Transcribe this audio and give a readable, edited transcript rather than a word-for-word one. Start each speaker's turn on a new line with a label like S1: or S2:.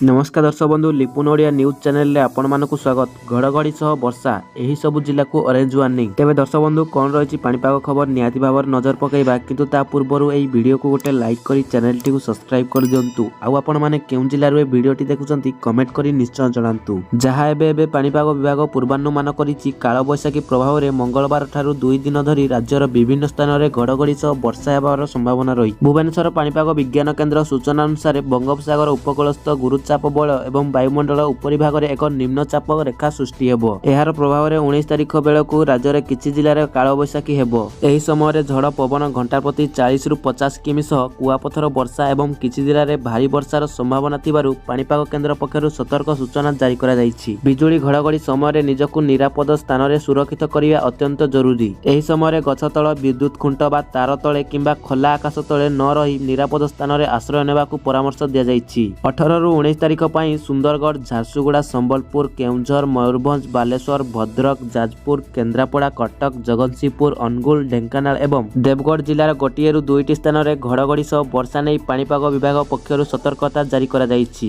S1: ନମସ୍କାର ଦର୍ଶକ ବନ୍ଧୁ, ଲିପୁନ ଓଡ଼ିଆ ନ୍ୟୁଜ୍ ଚ୍ୟାନେଲରେ ଆପଣମାନଙ୍କୁ ସ୍ୱାଗତ। ଘଡ଼ଘଡ଼ି ସହ ବର୍ଷା, ଏହିସବୁ ଜିଲ୍ଲାକୁ ଅରେଞ୍ଜ ୱାର୍ଣ୍ଣିଂ। ତେବେ ଦର୍ଶକ ବନ୍ଧୁ, କ'ଣ ରହିଛି ପାଣିପାଗ ଖବର ନିହାତି ଭାବରେ ନଜର ପକାଇବା, କିନ୍ତୁ ତା ପୂର୍ବରୁ ଏହି ଭିଡ଼ିଓକୁ ଗୋଟେ ଲାଇକ୍ କରି ଚ୍ୟାନେଲଟିକୁ ସବସ୍କ୍ରାଇବ୍ କରିଦିଅନ୍ତୁ। ଆଉ ଆପଣମାନେ କେଉଁ ଜିଲ୍ଲାରୁ ଏ ଭିଡ଼ିଓଟି ଦେଖୁଛନ୍ତି କମେଣ୍ଟ କରି ନିଶ୍ଚୟ ଜଣାନ୍ତୁ। ଯାହା ଏବେ ଏବେ ପାଣିପାଗ ବିଭାଗ ପୂର୍ବାନୁମାନ କରିଛି, କାଳବୈଶାଖୀ ପ୍ରଭାବରେ ମଙ୍ଗଳବାର ଠାରୁ 2 ଦିନ ଧରି ରାଜ୍ୟର ବିଭିନ୍ନ ସ୍ଥାନରେ ଘଡ଼ଘଡ଼ି ସହ ବର୍ଷା ହେବାର ସମ୍ଭାବନା ରହିଛି। ଭୁବନେଶ୍ୱର ପାଣିପାଗ ବିଜ୍ଞାନ କେନ୍ଦ୍ର ସୂଚନା ଅନୁସାରେ ବଙ୍ଗୋପସାଗର ଉପକୂଳସ୍ଥ ଗୁରୁଚାପ ବଳୟ ଏବଂ ବାୟୁମଣ୍ଡଳ ଉପରିଭାଗରେ ଏକ ନିମ୍ନଚାପ ରେଖା ସୃଷ୍ଟି ହେବ। ଏହାର ପ୍ରଭାବରେ 19 ତାରିଖ ବେଳକୁ ରାଜ୍ୟରେ କିଛି ଜିଲ୍ଲାରେ କାଳବୈଶାଖୀ ହେବ। ଏହି ସମୟରେ ଝଡ଼ ପବନ ଘଣ୍ଟା ପ୍ରତି 40ରୁ 50 କିମି ସହ କୁଆପଥର ବର୍ଷା ଏବଂ କିଛି ଜିଲ୍ଲାରେ ଭାରୀ ବର୍ଷାର ସମ୍ଭାବନା ଥିବାରୁ ପାଣିପାଗ କେନ୍ଦ୍ର ପକ୍ଷରୁ ସତର୍କ ସୂଚନା ଜାରି କରାଯାଇଛି। ବିଜୁଳି ଘଡ଼ଘଡ଼ି ସମୟରେ ନିଜକୁ ନିରାପଦ ସ୍ଥାନରେ ସୁରକ୍ଷିତ କରିବା ଅତ୍ୟନ୍ତ ଜରୁରୀ। ଏହି ସମୟରେ ଗଛ ତଳ, ବିଦ୍ୟୁତ ଖୁଣ୍ଟ ବା ତାର ତଳେ କିମ୍ବା ଖୋଲା ଆକାଶ ତଳେ ନ ରହି ନିରାପଦ ସ୍ଥାନରେ ଆଶ୍ରୟ ନେବାକୁ ପରାମର୍ଶ ଦିଆଯାଇଛି। 18ରୁ 19 ତାରିଖ ପାଇଁ ସୁନ୍ଦରଗଡ଼, ଝାରସୁଗୁଡ଼ା, ସମ୍ବଲପୁର, କେଉଁଝର, ମୟୂରଭଞ୍ଜ, ବାଲେଶ୍ୱର, ଭଦ୍ରକ, ଯାଜପୁର, କେନ୍ଦ୍ରାପଡ଼ା, କଟକ, ଜଗତସିଂହପୁର, ଅନୁଗୁଳ, ଢେଙ୍କାନାଳ ଏବଂ ଦେବଗଡ଼ ଜିଲ୍ଲାର ଗୋଟିଏରୁ ଦୁଇଟି ସ୍ଥାନରେ ଘଡ଼ଘଡ଼ି ସହ ବର୍ଷା ନେଇ ପାଣିପାଗ ବିଭାଗ ପକ୍ଷରୁ ସତର୍କତା ଜାରି କରାଯାଇଛି।